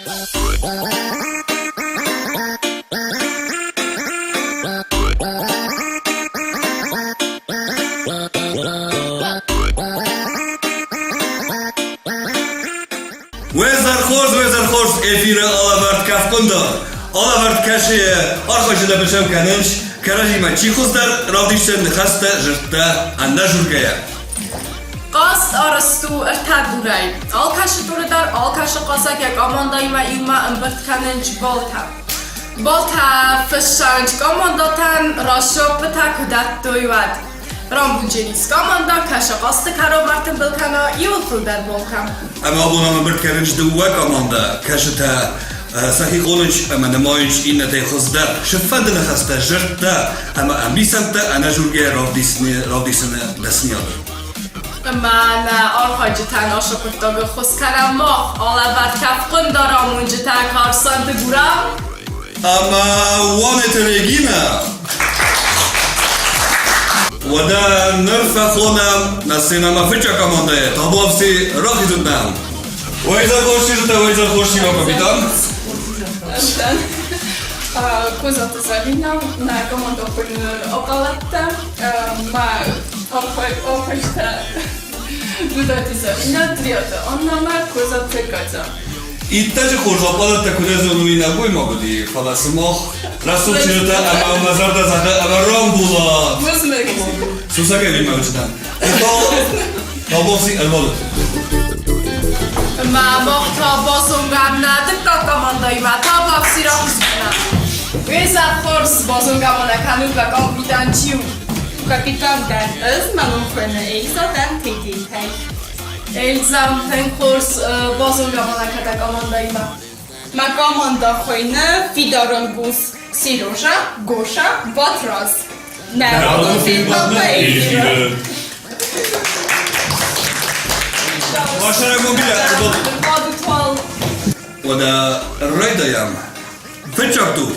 Уе зӕр хорз, уе зӕр хорз, эфиры алӕвӕрд Кӕфхъуындар. Алӕвӕрд кӕсы архайджытӕ быцӕу кӕнынц, кӕрӕдзимӕ чи хуыздӕр равдисдзӕн ныхӕстӕ, дзырдтӕ ӕнӕжургӕйӕ. Хъазт арӕзт у ӕртӕ дурӕй. Алкӕцы дуры дӕр алкӕцы хъазӕг йӕ командӕимӕ иумӕ ӕмбырд кӕнынц балтӕ. Балтӕ фыссӕнч командӕтӕн раззоппытӕ куы дӕттой, уӕд. Рамбулдженис командӕ кӕсы хъазты кӕрон ӕртымбыл кӕна иуыл фылдӕр балтӕ. Ӕмӕ абон ам ӕмбырд кӕнынц дыууӕ командӕ, кӕсытӕ сӕхи хонынц ӕмӕ нымайынц иннӕтӕй хуыздӕр. Сыффӕнды ныхӕстӕ, зӕрдтӕ ӕмӕ ӕмбисӕндтӕ ӕнӕжургӕйӕ равдисыны дӕсныйады. Ӕмӕ нӕ архайджытӕн ацы хъуыддаг ӕххуыс кӕнӕм мах, алӕвӕрд кӕфхъуындар амонджытӕ Карсанты Гурам ӕмӕ Уанеты Регинӕ. Уӕдӕ ныр фӕхонӕм нӕ сценӕмӕ фыццаг командӕйы Табуафси рахизут нӕм. Уӕйдзӕ хорз чызджытӕ, уӕйдзӕ хорз симӕ капитан. Козаты Зарина, нӕ команда хуыйны Окъалӕттӕ. Мӕ архайджытӕ Дудайты Зарина, Дриаты Анна мӕ Козаты Катя. Иттӕджы хорз аппараттӕ куы нӕ зоны, уый нӕлгоймаг уыди, фӕлӕ сымах рӕсугъд чызджытӕ ӕмӕ мӕ зӕрдӕ зӕгъы ӕмӕ рамбула. Бузныг. Сусӕгӕй ме мӕлджытӕн. Табуафси ӕрбадут. Ӕмӕ мах та базонгӕ нӕ дыккаг командӕимӕ табуафси рахиздзынӕ. Уе хорз базонгӕ ма нӕ кӕнут уӕ капитан чи у? Капитан дӕн ӕз, мӕ ном хуыйны Эльза дӕн Тедейтӕй. Эльза, тынг хорз базонгӕ ма нӕ кӕн дӕ командӕимӕ. Мӕ командӕ хуыйны Фидарон бус Сережа, Гоша, Батраз. Нӕ радон фембӕлдмӕ эфиры. Уӕдӕ райдайӕм. Фыццаг тур.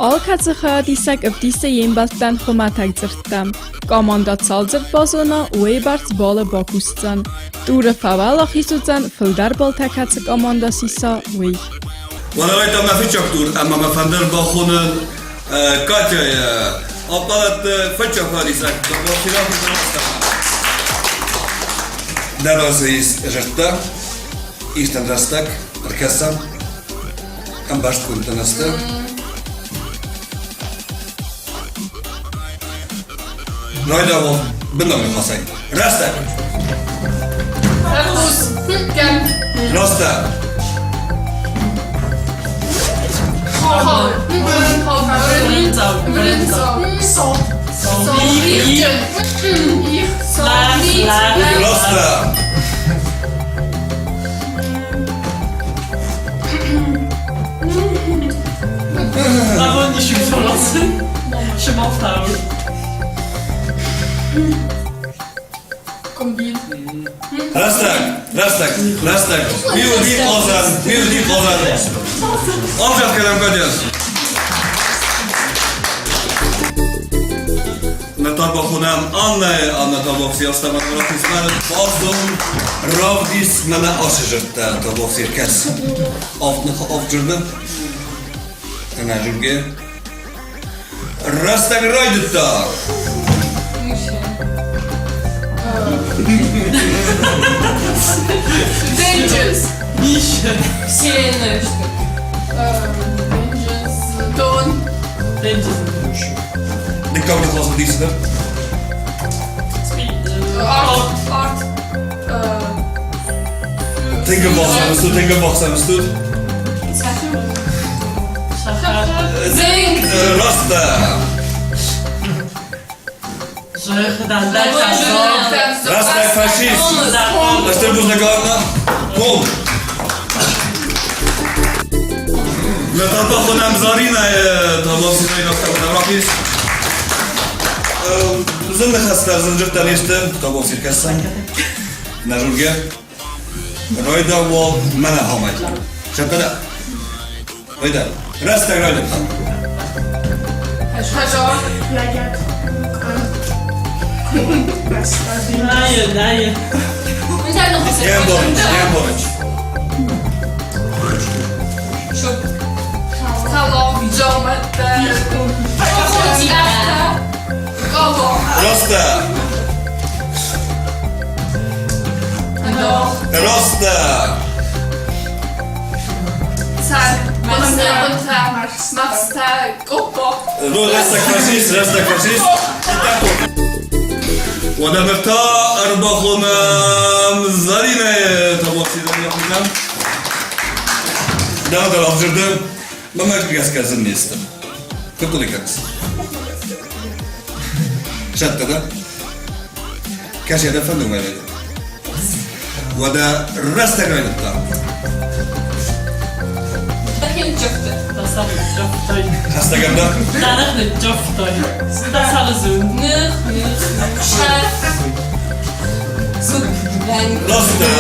Алкӕцы хайадисӕг ӕвдисы йе мбӕлттӕн хуымӕтӕг дзырдтӕ. Командӕ цал дзырд базона, уыйбӕрц балы бакусдзӕн. Туры фӕуӕлахиз уыдзӕн, фылдӕр баллтӕ кӕцы командӕ сиса, уый. Уӕлӕ мӕ фыццаг тур ӕмӕ мӕ фӕнды ӕрбахонын Катяйы аппаратты фыццаг хайадисӕг Дӕ разы ис зӕрдтӕ, истӕн рӕстӕг, ӕркӕсӕм, ӕмбӕрстгондтӕ нӕ сты. Райдауон бынаг ныхасӕй. Рӕстӕг! Servus. Gern. Рӕстӕг! Рӕстӕг! Рӕстӕг, рӕстӕг, рӕстӕг. Mi уыди Хъазан, ми уыди Хъазан. Ӕвзаг кӕнӕм кадӕн. Нӕ та бахонӕм Аннӕйы, Аннӕ Табовси астӕмӕ рахизмӕ базон, равдис мӕнӕ ацы зӕрдтӕ Табовси кӕс. Авд ныхы авд зырны. Ӕнӕзынгӕ. Рӕстӕг райдыдта. Денджыз. Сены. Денджыз. Дон. Дыккаг ныхас уыдис дӕр. Арт. Арт. Тынг ӕввахс стут, тынг ӕввахс стут. Зынг. Раст Рӕстӕг фашист. Стыр бузныг Анна. Ком. Нӕ Заринӕйы Табуафсинӕй рахиз. Зын ныхӕстӕ, зын дзырдтӕ не сты. Табуафсир кӕсӕн. Нӕ жургӕ. Райдауал мӕнӕ хамай. Сӕппӕдӕ. Райда. Рӕстӕг райдыдта. Хӕзар. Лӕгӕт. Нае, нае. Йе мбарын, йе мбарын. Рӕстӕ. Рӕстӕ. Рӕстӕг фашист, рӕстӕг фашист. Уӕдӕ ныр та ӕрбахонӕм Зӕринӕйы табуафсидӕн йӕхицӕн. Дӕу дӕр ӕвзӕрдӕ, мӕнмӕ гӕсгӕ зын не сты. Куыд хъуыды кӕныс? Сӕтты дӕ? Кӕс, йӕ дӕ фӕнды уӕле. Уӕдӕ рӕстӕг райдыдта. Хӕстӕгӕн дӕр? Рӕстӕг!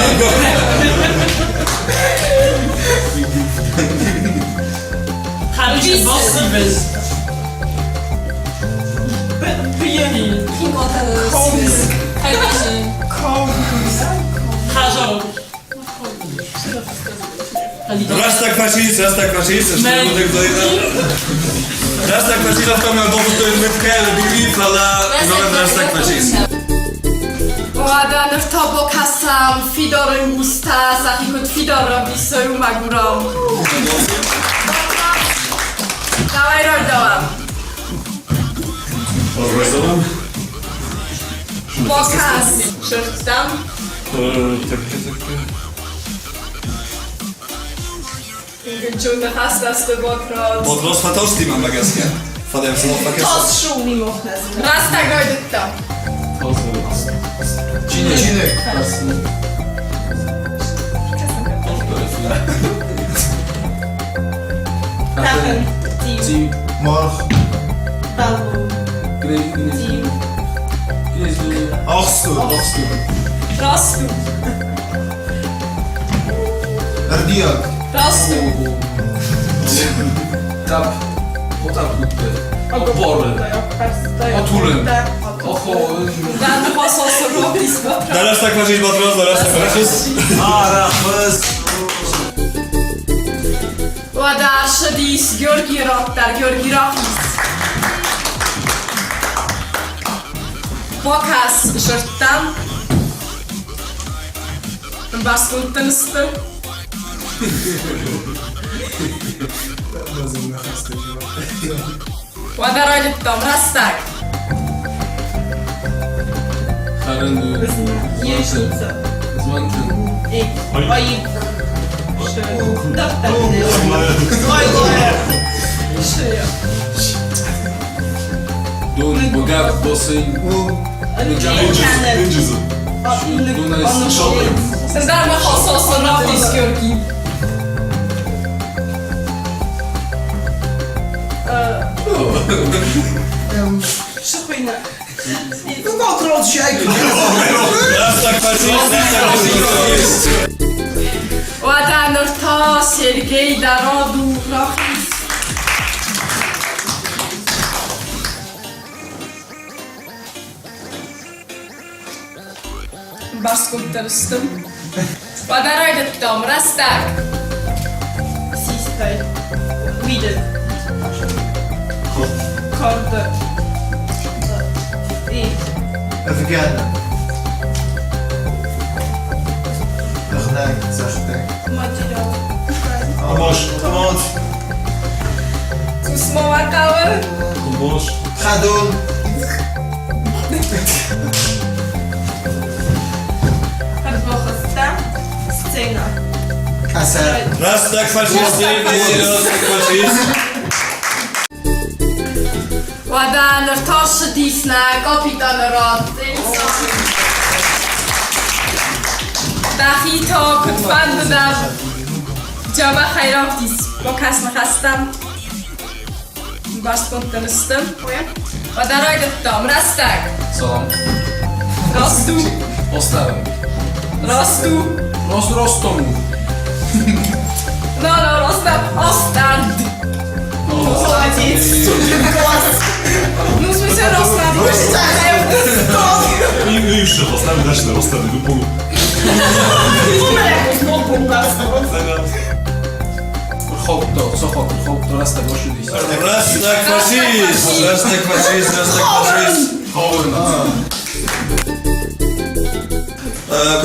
Рӕстӕг фӕцис, рӕстӕг фӕцис, Рӕстӕг фӕцис, афтӕ мӕ бахуыдтой Мевкӕйы Библи, фӕлӕ рӕстӕг фӕцис. Уӕдӕ ныр та бакӕсӕм фидары устӕ, сӕхи куыд фидар равдисой, уымӕ гурӕм. Давай райдауӕм. Райдауӕм. Бакӕс сырдтӕм. Тӕккӕ, тӕккӕ. Джон ныхӕстӕ сты Батрадз. Батрадз фӕтарсти мӕнмӕ гӕсгӕ, фӕлӕ йӕм сымах фӕкӕсӕм. Рӕстӕг райдыдта. Чиныг. Чиныг. Маргъ. Ахсту. Раст у. Ӕрдиаг. Раст у. Tap. Opporen. Othulen. Рӕстӕг фӕцис, Батрадз, рӕстӕг фӕцис. Арахыс. Уӕдӕ ссыдис Георгий род дӕр, Георгий рахиз. Бакӕс сырдтӕм. Ӕмбӕрстгонд сты. Уӕдӕ райдыдтам рӕстӕг. Хӕрын. Змӕнтын. Дон, богат, босын. Денджизы. Сындар махососон равдис Георгий. Рӕстӕг фӕцис, рӕстӕг фӕцис. Уӕдӕ ныр та Сергей дӕ рад у рахиз. Ӕмбӕрстгонд сты. Уӕдӕ райдыдтам рӕстӕг. Систой. Уидыг. Карды. И. Ӕвгӕн. Ӕгънӕг, цӕстӕг. Материал. Хъуымац. Хъуымац. Цъус ма уӕ хъӕуы. Хъуымац. Хӕдон. Ӕрбахызтӕ. Сцена. Къӕсӕр. Рӕстӕг фӕцис, Сергей, рӕстӕг фӕцис. Уӕдӕ ныр та ссыдис нӕ капитаны рад. Дӕхи та куыд фӕнды дӕ дзӕбӕхӕй равдис. Бакӕс ныхӕстӕм. Ӕмбӕрстгонд сты. Уӕдӕ райдыдтам. Рӕстӕг. Салам. Раст у. Оставим. Раст у. Рост ростом. На, на, Ростов, Останд. Молодец. Ну, в смысле, Ростов. Ну и все, оставим дальше на Ростове, ну пол. Рхопто, сохот, рхопто, рӕстӕг ошудис. Рӕстӕг фӕцис, рӕстӕг фӕцис, рӕстӕг фӕцис. Куыд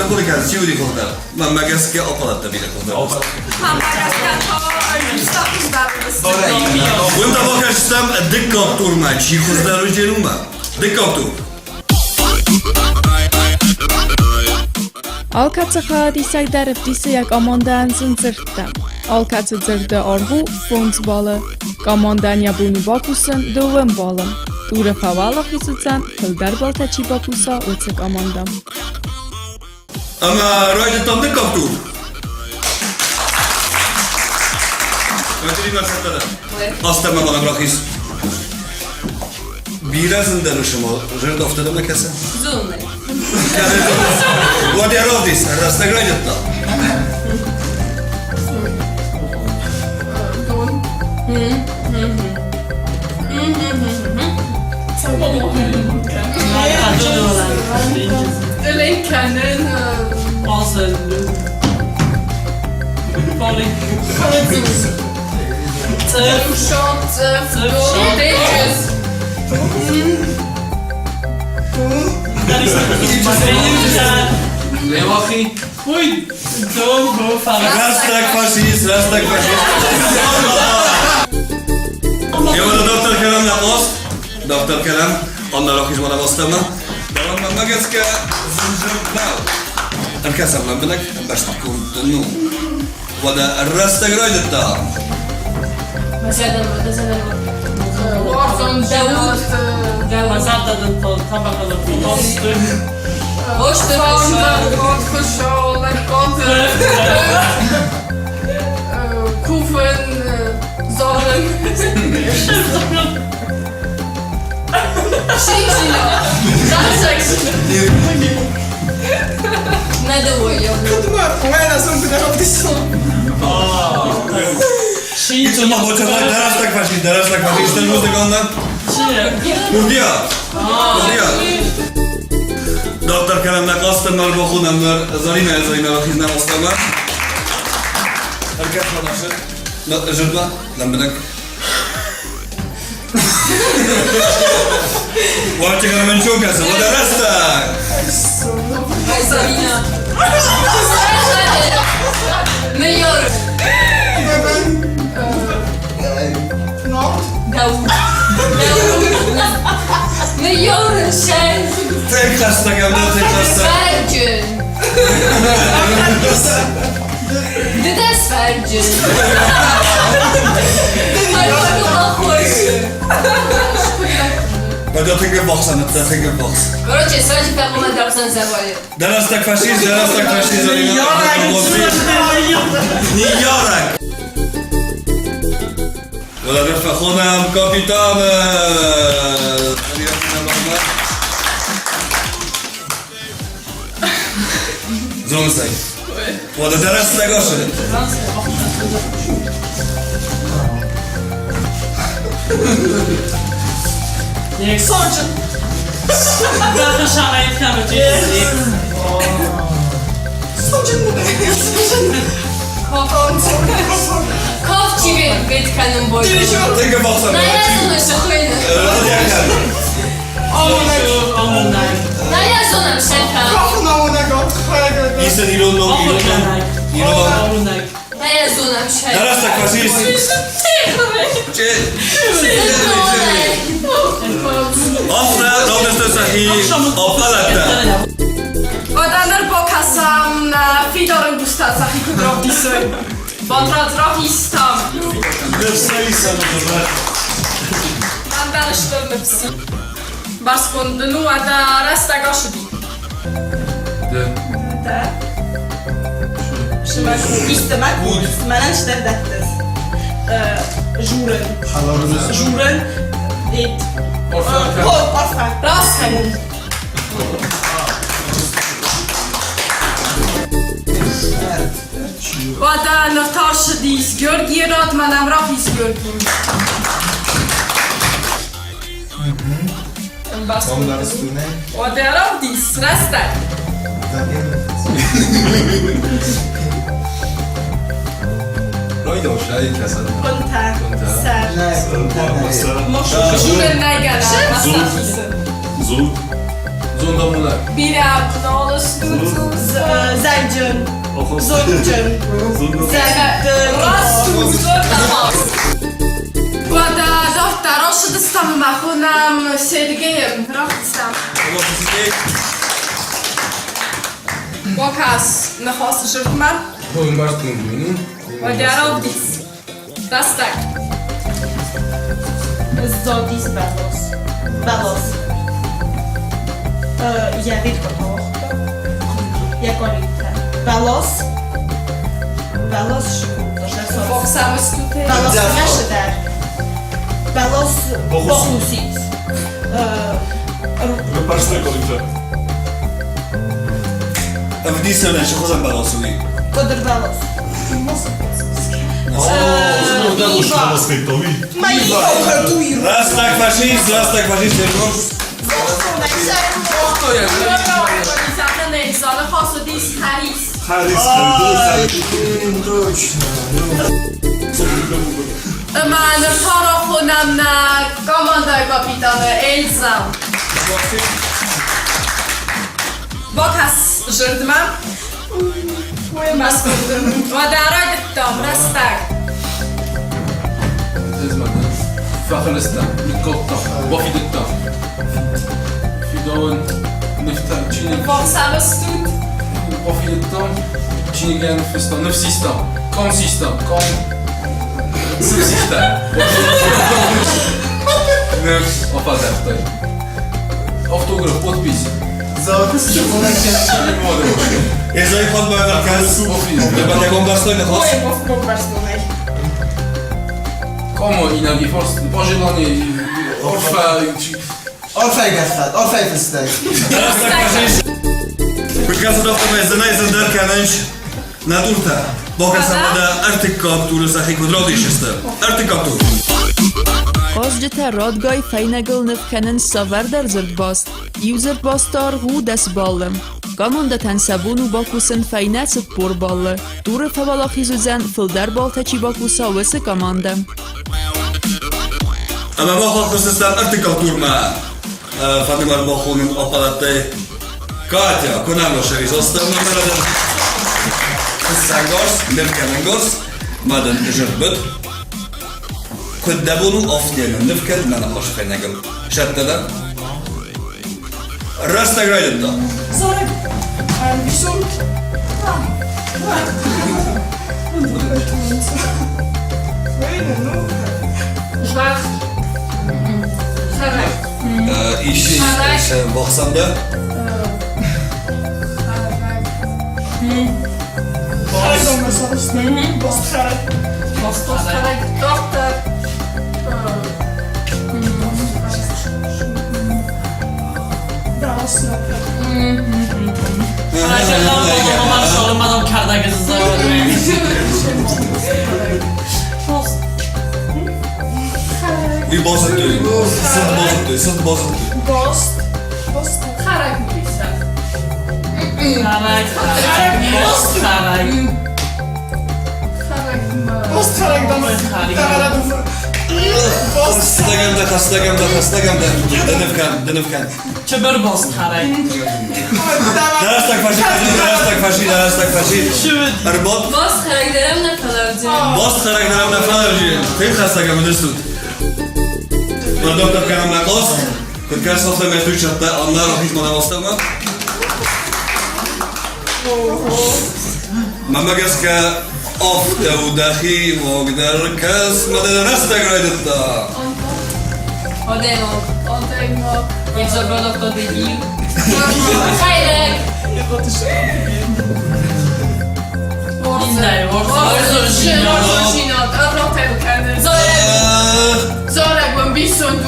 хъуыды кӕныс, чи уыди хуыздӕр? Мӕнмӕ гӕсгӕ аппараттӕ бирӕ хуыздӕр. Уым та бакӕсдзӕм дыккаг турмӕ, чи хуыздӕр уыди, уымӕ. Дыккаг тур. Алкӕцы хайадисӕг дӕр ӕвдисы йӕ командӕйӕн зын дзырдтӕ. Алкӕцы дзырды аргъ у фондз баллы. Командӕйӕн йӕ бон у бакусын дыууын баллы. Туры фӕуӕлахиз уыдзӕн, фылдӕр баллтӕ чи бакуса, уыцы командӕ. Ӕмӕ райдыдтам дыккаг тур. Катерина цӕттӕ дӕ? Астӕмӕ мӕнӕм рахиз. Бирӕ зындӕр у сымал, зӕрдӕ афтӕ дӕм нӕ кӕсы? Зонный. Уӕд йӕ равдис, рӕстӕг райдыдта. Рӕстӕг фашист, рӕстӕг фашист. Jó, de Dr. Kerem azt, Dr. Kerem, annál rakizban aztán. De van megecke, zınzır, Ӕркӕсӕм лӕмбынӕг, ӕмбӕстгонд ну. Уӕдӕ рӕстӕг райдыдта. Дарддӕр кӕнӕм нӕ кълӕстӕм ӕрбахонӕм ныр Зӕринӕ Зӕринӕ рахизнӕ астӕумӕ. Ӕркӕс-ма нӕ зӕрдмӕ лӕмбынӕг. Уартӕ кӕнӕм кӕсы, уӕдӕ рӕстӕг! Тынг хӕстӕг ӕмӕ тынг хӕстӕг. Уӕдӕ тынг ӕввахс ӕмӕ тынг ӕввахс. Дӕ рӕстӕг фӕцис, дӕ рӕстӕг фӕцис, Зӕринӕ. Ныййарӕг! Уӕдӕ ныр фӕхонӕм капитаны! Зоныс ӕй? Уӕдӕ дӕ рӕстӕг ацыд. Тынг ӕввахс ӕмӕ Hiszen ирон ном, ирон ном, ирон ном. Дӕ рӕстӕг фӕцис. Афтӕ равдыста сӕхи аппараттӕ. Уӕдӕ ныр бакӕсӕм нӕ фидар ӕнгуырстӕ сӕхи куыд равдисой. Батрадз рахизтам. Мӕн дӕр стыр ныфс. Басгонд дын у, уӕдӕ рӕстӕг ацыди. Раст. Уӕдӕ ныр та ссыдис Георгийы рад, мӕнӕм рахиз Георги. Уӕдӕ равдис, рӕстӕг. Зонд. Зондамонӕг. Бирӕ нал стут. Зӕнджын. Зондджын. Зӕнджын. Раст у, зондамас. Уӕдӕ дарддӕр ацыдыстӕм ӕмӕ хонӕм Сергейы. Рахызтам. Бакӕс ныхасы жыртмӕ. Уӕдӕ равдис. Рӕстӕг. Зодис бӕлос. Бӕлос. Йӕ вид куы ауагъта. Йӕ къалиутӕ. Бӕлос. Бӕлос Бӕлос мӕсыдӕр. Бӕлос бохусис. Выпарстай къалиутӕ. Ӕвдисӕнӕн цы хуызӕн бӕлас уыди? Къуыдыр бӕлос. Рӕстӕг фашист, рӕстӕг фашист, Ӕмӕ ныр та рахонӕм нӕ командӕйы капитаны Эльза. Бакӕс зӕрдмӕ. Уӕдӕ райдыдтам рӕстӕг. Фӕхӕлыстӕ, ныккодта, бафидыдта. Фидауын, нывтӕ, чиныг. Бахсӕвы стут. Бафидыдта, чиныгӕн фыста, ныв систа, къам систа, къам. Ныв систа. Ныв афӕлдӕхтай. Автограф, подпись. Ezai 6-ban Кому Иногда пожелание, орфа. Orfej fıstık. Хъазджытӕ радгай фӕйнӕгыл ныв кӕнынц цавӕрдӕр дзырдбаст. Иу дзырдбасты аргъ у 10 баллы. Командӕтӕн сӕ бон у бакусын фӕйнӕ 40 баллы. Туры фӕуӕлахиз уыдзӕн, фылдӕр баллтӕ чи бакуса, уыцы командӕ. Ӕмӕ мах ахызтыстӕм ӕртыккаг турмӕ. Фӕнды мӕ бахонын аппараттӕй Катя, Конагошери, зостам фыссӕнгарз, нывгӕнӕнгарз, мадын зырдбыд. Куыд дӕ бон у афтӕ ныв кӕн мӕ ныхасы фӕйнӕгыл. Зӕдтӕ дӕ? Рӕстӕг райдыдта. Зарӕг ӕмбисонд. Зӕхх. Хӕрӕг. Ищи бахсам да. Хӕрӕг. Доктор. И базыдтой. Сыд базыдтой, сыд базыдтой. Гост. Гост. Хӕрӕг уыдис. Хӕрӕг. Хӕрӕг. Хӕрӕг. Гост хӕрӕг Хастагам да, хастагам да, хастагам да. Дынывкан, дынывкан. Чыбыр бост хӕрӕг. Рӕстӕг фаши, рӕстӕг фаши, рӕстӕг фаши. Ӕрбадт. Бост хӕрӕг дӕр ӕм нӕ фӕлӕудзӕн. Бост хӕрӕг дӕр ӕм нӕ фӕлӕудзӕн. Тынг хастагам уыдыстут. Доктор кӕнӕм нӕ хъост. Куыд кӕс, афтӕ мӕ сдуйчатта Анна рахиз ма Мӕнмӕ гӕсгӕ, афтӕ у дӕхи ногдӕр кӕс, мӕ дын рӕстӕг райдыдта. Адӕймаг. Адӕймаг. Хӕрӕг. Borzozsinat, arra Zareg viszont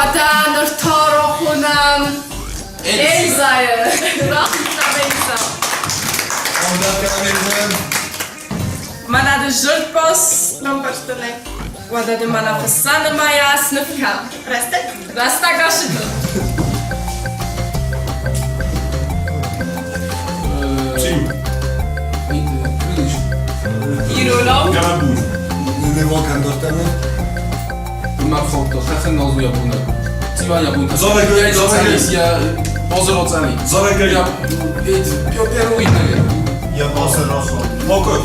Уӕдӕ ныр та рахонӕм Эльзайы. Рахонӕм Эльза. Мӕнӕ ды зырдбос. Бамбӕрстон ӕй. Уӕдӕ ды мӕнӕ фыссӕны мӕйӕ сныв кӕн. Рӕстӕг? Рӕстӕг ацыди. Цъиу. Иронау. Гӕлӕбу. Нывокӕндортӕмӕ. Зарӕгӕй. Я бозыр охо. Мокъо.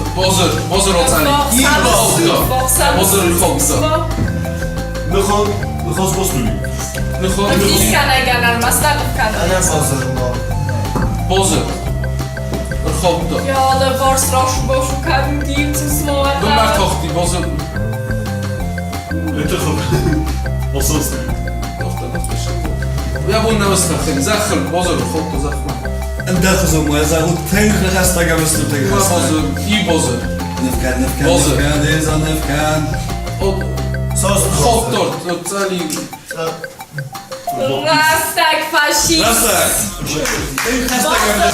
Ныхон. Ныхос бостули. Ана бозыр мо. Ja, de wars Етыхып. Осостули. Ӕндӕр хуызон зӕгъут тынг ныхӕстӕ ӕмӕ тынг хӕстӕг. Нывкӕн, нывкӕн, Бозыр. нывкӕн, Эльза, нывкӕн. Сос Рӕстӕг фашист. Рӕстӕг! Тынг хӕстӕг ӕмӕ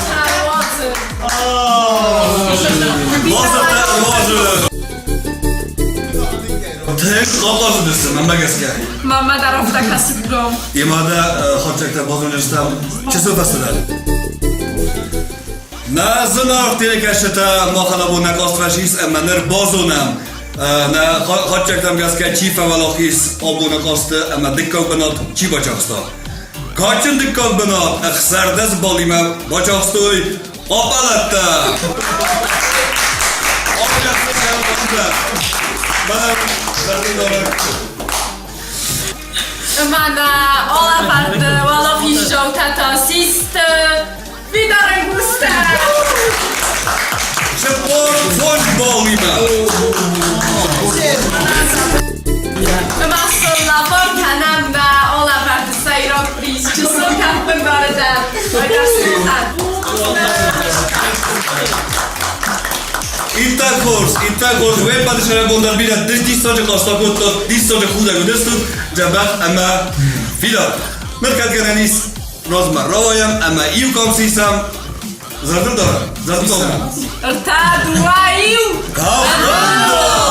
Бозыртӕ ложы! Тынг хъахъхъӕдысты, мӕнмӕ гӕсгӕ. Мама дӕр афтӕ кӕсы гром. Имада хатчакта базоныстам чысыл фӕстӕдӕр. Нӕ зынаргъ телекӕсджытӕ, махӕн абон нӕ къаствӕсис ӕмӕ ныр базонӕм, нӕ хатдзӕгтӕм гӕсгӕ чи фӕуӕлахиз абоны къасты ӕмӕ дыккаг бынат чи бацахста. Кадджын дыккаг бынат 16 баллимӕ бацахстой Къапалӕттӕ! Мӕнӕ алӕвӕрды уӕлахиздзаутӕ та систы Фидарӕнгустӕ! 45 баллимӕ! Ӕмӕ сын лӕвар кӕнӕм нӕ алӕвӕрды сӕйраг приз чысыл кӕфхъуындары дӕр. Иттӕг хорз, иттӕг хорз, уе ппӕты сӕраппонд дӕр бирӕ диссаджы хъазт акодтат, диссаджы худӕг уыдыстут, дзӕбӕх ӕмӕ фидар. Ныр кӕд гӕнӕн ис, размӕ рауайӕм ӕмӕ иу къам сисӕм. Зӕрдыл дарӕм, зӕрдыл дарӕм. Ӕртӕ, дыууӕ, иу! Кафрандо!